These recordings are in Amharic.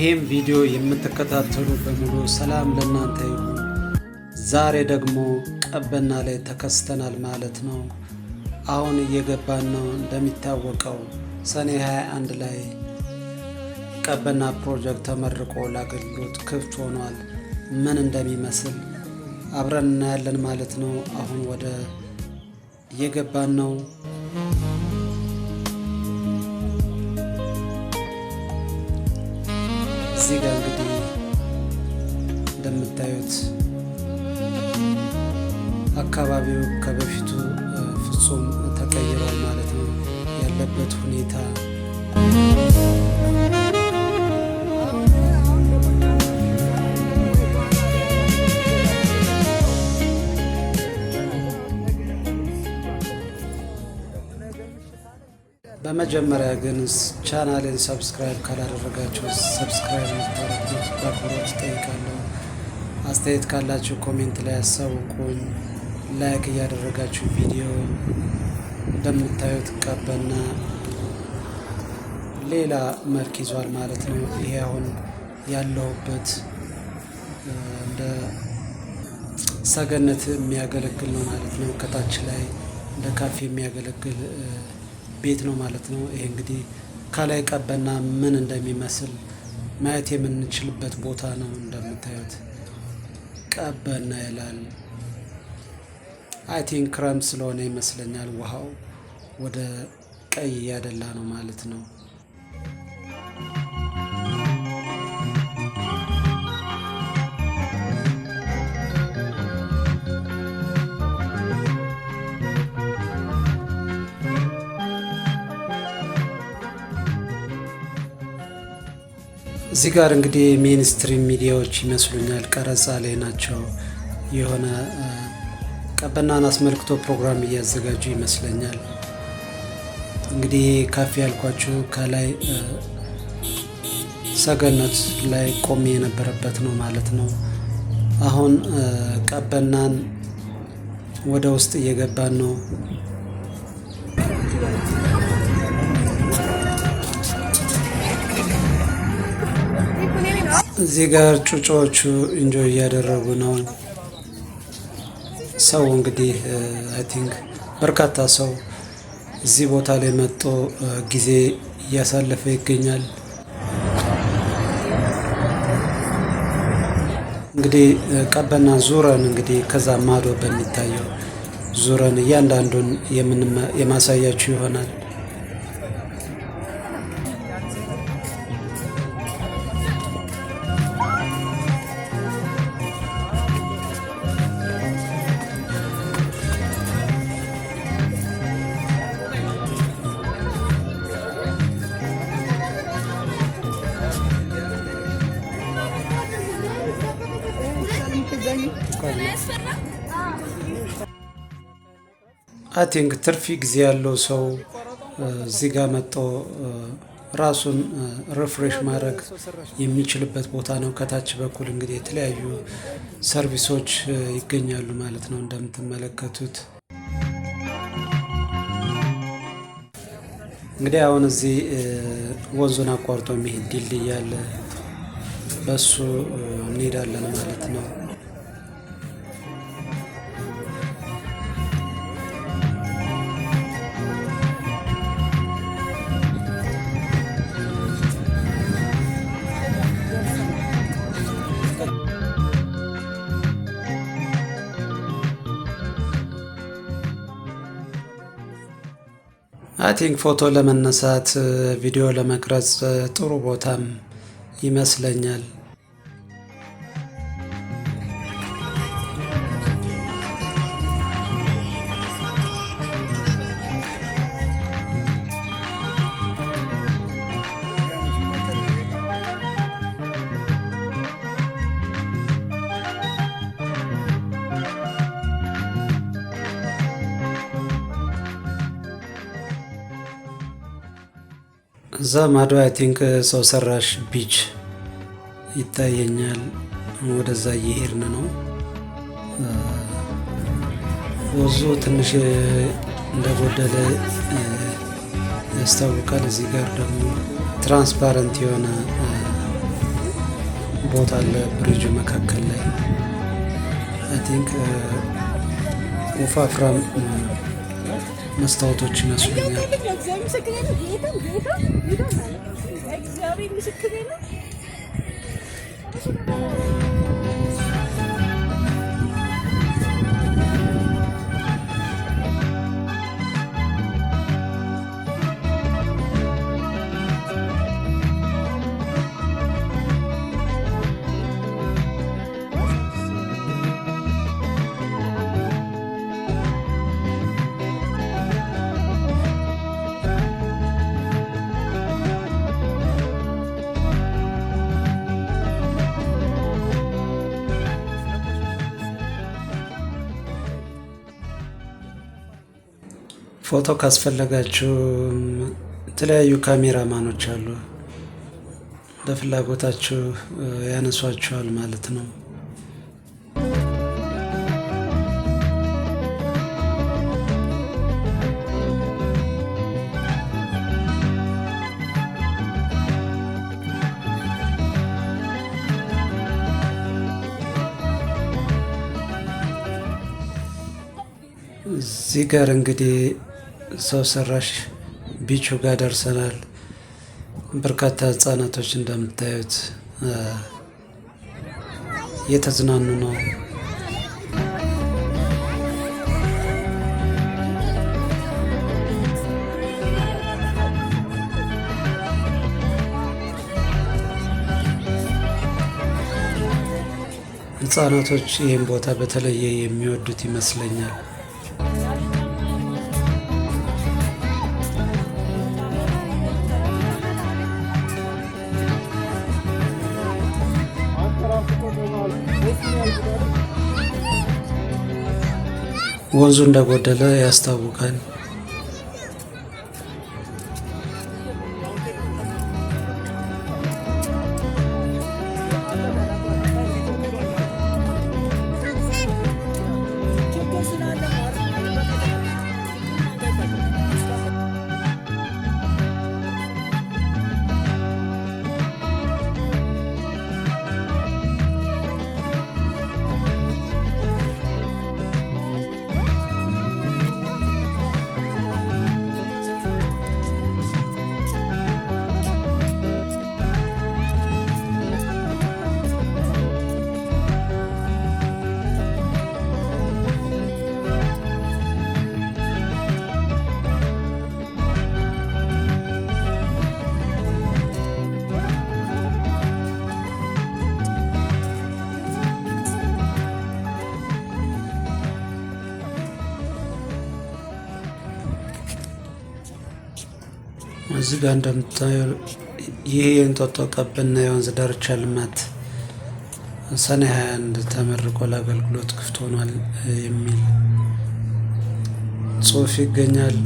ይሄም ቪዲዮ የምትከታተሉ በሙሉ ሰላም ለእናንተ ይሁን። ዛሬ ደግሞ ቀበና ላይ ተከስተናል ማለት ነው። አሁን እየገባን ነው። እንደሚታወቀው ሰኔ 21 ላይ ቀበና ፕሮጀክት ተመርቆ ለአገልግሎት ክፍት ሆኗል። ምን እንደሚመስል አብረን እናያለን ማለት ነው። አሁን ወደ እየገባን ነው። እዚህ ጋር እንግዲህ እንደምታዩት አካባቢው ከበፊቱ ፍጹም ተቀይሯል ማለት ነው። ያለበት ሁኔታ። በመጀመሪያ ግን ቻናሌን subscribe ካላደረጋችሁ subscribe እንድታደርጉት በአክብሮት እጠይቃለሁ። አስተያየት ካላችሁ comment ላይ አሳውቁኝ። Like እያደረጋችሁ ቪዲዮ። እንደምታዩት ቀበና ሌላ መልክ ይዟል ማለት ነው። ይሄ አሁን ያለሁበት እንደ ሰገነት የሚያገለግል ነው ማለት ነው። ከታች ላይ እንደ ካፌ የሚያገለግል ቤት ነው ማለት ነው። ይሄ እንግዲህ ከላይ ቀበና ምን እንደሚመስል ማየት የምንችልበት ቦታ ነው። እንደምታዩት ቀበና ይላል። I think ክረምት ስለሆነ ይመስለኛል ውሃው ወደ ቀይ እያደላ ነው ማለት ነው። እዚህ ጋር እንግዲህ mainstream ሚዲያዎች ይመስሉኛል ቀረጻ ላይ ናቸው። የሆነ ቀበናን አስመልክቶ ፕሮግራም እያዘጋጁ ይመስለኛል። እንግዲህ ካፌ ያልኳችሁ ከላይ ሰገነት ላይ ቆሜ የነበረበት ነው ማለት ነው። አሁን ቀበናን ወደ ውስጥ እየገባን ነው። እዚህ ጋር ጩጮዎቹ enjoy እያደረጉ ነው። ሰው እንግዲህ I think በርካታ ሰው እዚህ ቦታ ላይ መጥቶ ጊዜ እያሳለፈ ይገኛል። እንግዲህ ቀበና ዙረን እንግዲህ ከዛ ማዶ በሚታየው ዙረን እያንዳንዱን የማሳያችሁ ይሆናል። I think ትርፍ ጊዜ ያለው ሰው እዚህ ጋር መጥቶ ራሱን refresh ማድረግ የሚችልበት ቦታ ነው። ከታች በኩል እንግዲህ የተለያዩ service ኦች ይገኛሉ ማለት ነው እንደምትመለከቱት። እንግዲህ አሁን እዚህ ወንዙን አቋርጦ የሚሄድ ድልድይ አለ። በሱ እንሄዳለን ማለት ነው። I think ፎቶ ለመነሳት፣ ቪዲዮ ለመቅረጽ ጥሩ ቦታም ይመስለኛል። እዛ ማዶ I think ሰው ሰራሽ beach ይታየኛል። ወደዛ እየሄድን ነው። ወንዙ ትንሽ እንደጎደለ ያስታውቃል። እዚህ ጋር ደግሞ transparent የሆነ ቦታ አለ bridge ኡ መካከል ላይ። I think ወፋፍራም መስታወቶች ይመስሉኛል። ፎቶ ካስፈለጋችሁ የተለያዩ ካሜራማኖች አሉ። ለፍላጎታችሁ ያነሷችኋል ማለት ነው። እዚህ ጋር እንግዲህ ሰው ሰራሽ ቢቹ ጋር ደርሰናል። በርካታ ህጻናቶች እንደምታዩት እየተዝናኑ ነው። ህጻናቶች ይህን ቦታ በተለየ የሚወዱት ይመስለኛል። ወንዙ እንደጎደለ ያስታውቃል። እዚህ ጋር እንደምታዩ ይህ የእንጦጦ ቀበና የወንዝ ዳርቻ ልማት ሰኔ 21 ተመርቆ ለአገልግሎት ክፍት ሆኗል የሚል ጽሑፍ ይገኛል።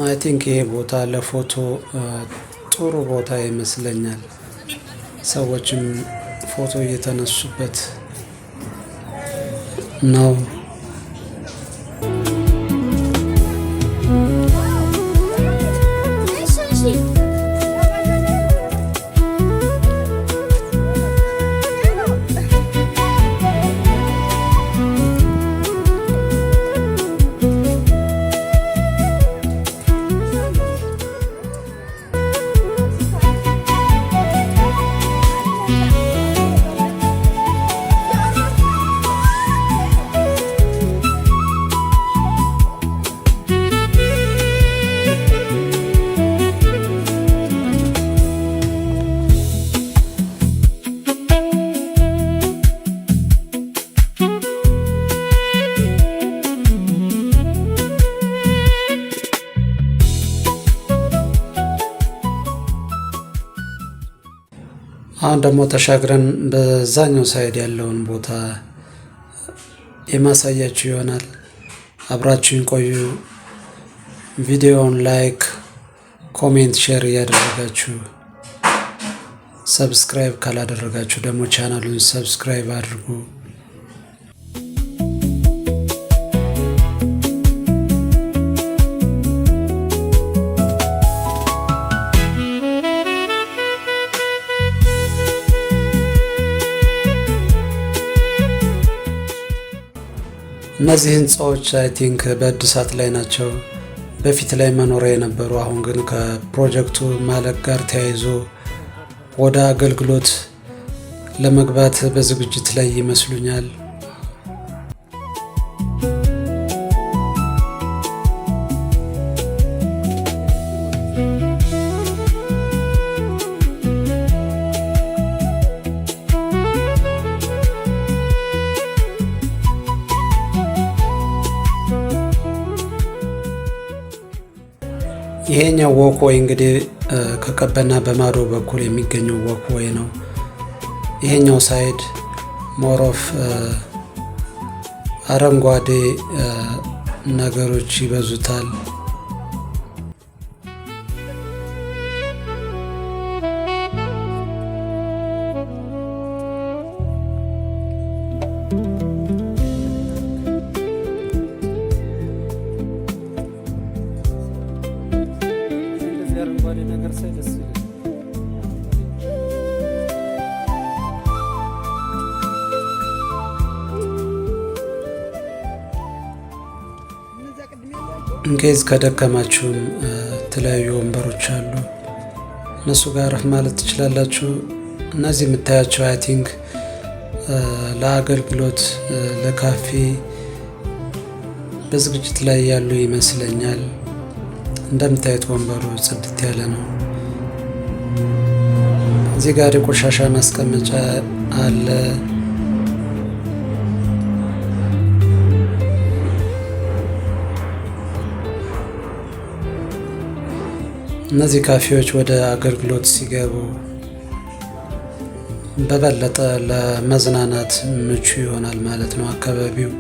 I think ይሄ ቦታ ለፎቶ ጥሩ ቦታ ይመስለኛል። ሰዎችም ፎቶ እየተነሱበት ነው። አሁን ደግሞ ተሻግረን በዛኛው side ያለውን ቦታ የማሳያችሁ ይሆናል። አብራችሁን ቆዩ። ቪዲዮውን like፣ comment፣ share እያደረጋችሁ፣ subscribe ካላደረጋችሁ ደግሞ ቻናሉን subscribe አድርጉ። እነዚህ ህንፃዎች I think በእድሳት ላይ ናቸው። በፊት ላይ መኖሪያ የነበሩ፣ አሁን ግን ከፕሮጀክቱ ማለቅ ጋር ተያይዞ ወደ አገልግሎት ለመግባት በዝግጅት ላይ ይመስሉኛል። ይሄኛው walkway እንግዲህ ከቀበና በማዶ በኩል የሚገኘው walkway ነው። ይሄኛው side more of አረንጓዴ ነገሮች ይበዙታል። አረንጓዴ ነገር ሳይ ደስ ይላል። In case ከደከማችሁም የተለያዩ ወንበሮች አሉ፣ እነሱ ጋር አረፍ ማለት ትችላላችሁ። እነዚህ የምታያቸው I think ለአገልግሎት ለካፌ በዝግጅት ላይ ያሉ ይመስለኛል። እንደምታዩት ወንበሩ ጽድት ያለ ነው። እዚህ ጋር የቆሻሻ ማስቀመጫ አለ። እነዚህ ካፌዎች ወደ አገልግሎት ሲገቡ በበለጠ ለመዝናናት ምቹ ይሆናል ማለት ነው አካባቢው።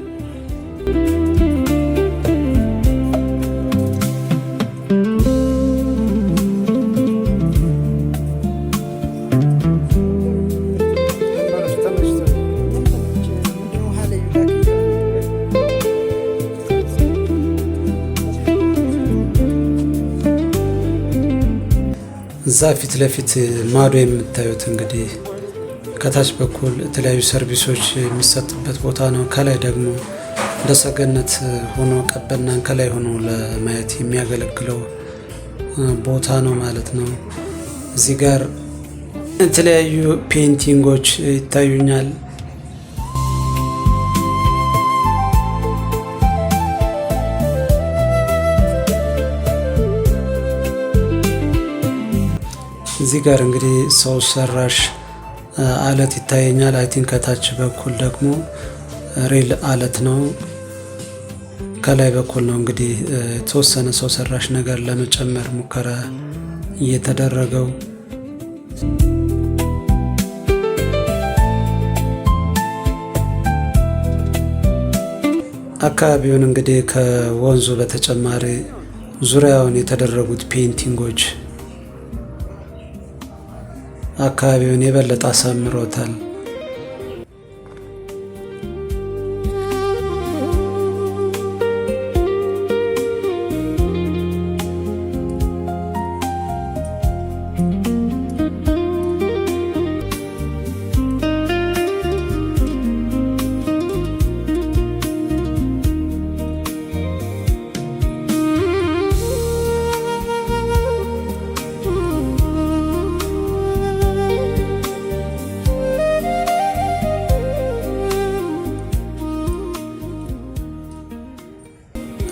እዛ ፊት ለፊት ማዶ የምታዩት እንግዲህ ከታች በኩል የተለያዩ service ኦች የሚሰጡበት ቦታ ነው። ከላይ ደግሞ እንደ ሰገነት ሆኖ ቀበናን ከላይ ሆኖ ለማየት የሚያገለግለው ቦታ ነው ማለት ነው። እዚህ ጋር የተለያዩ painting ኦች ይታዩኛል። እዚህ ጋር እንግዲህ ሰው ሰራሽ አለት ይታየኛል። I think ከታች በኩል ደግሞ real አለት ነው። ከላይ በኩል ነው እንግዲህ የተወሰነ ሰው ሰራሽ ነገር ለመጨመር ሙከራ እየተደረገው። አካባቢውን እንግዲህ ከወንዙ በተጨማሪ ዙሪያውን የተደረጉት painting ኦች አካባቢውን የበለጠ አሳምሮታል።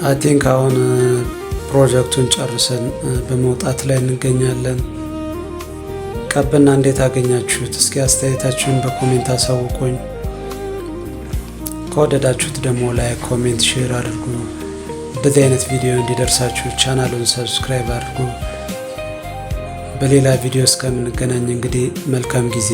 I think አሁን ፕሮጀክቱን ጨርሰን በመውጣት ላይ እንገኛለን። ቀበና እንዴት አገኛችሁት? እስኪ አስተያየታችሁን በ comment አሳውቁኝ። ከወደዳችሁት ደግሞ like፣ comment፣ share አድርጉ። እንደዚህ አይነት ቪዲዮ እንዲደርሳችሁ ቻናሉን subscribe አድርጉ። በሌላ ቪዲዮ እስከምንገናኝ እንግዲህ መልካም ጊዜ።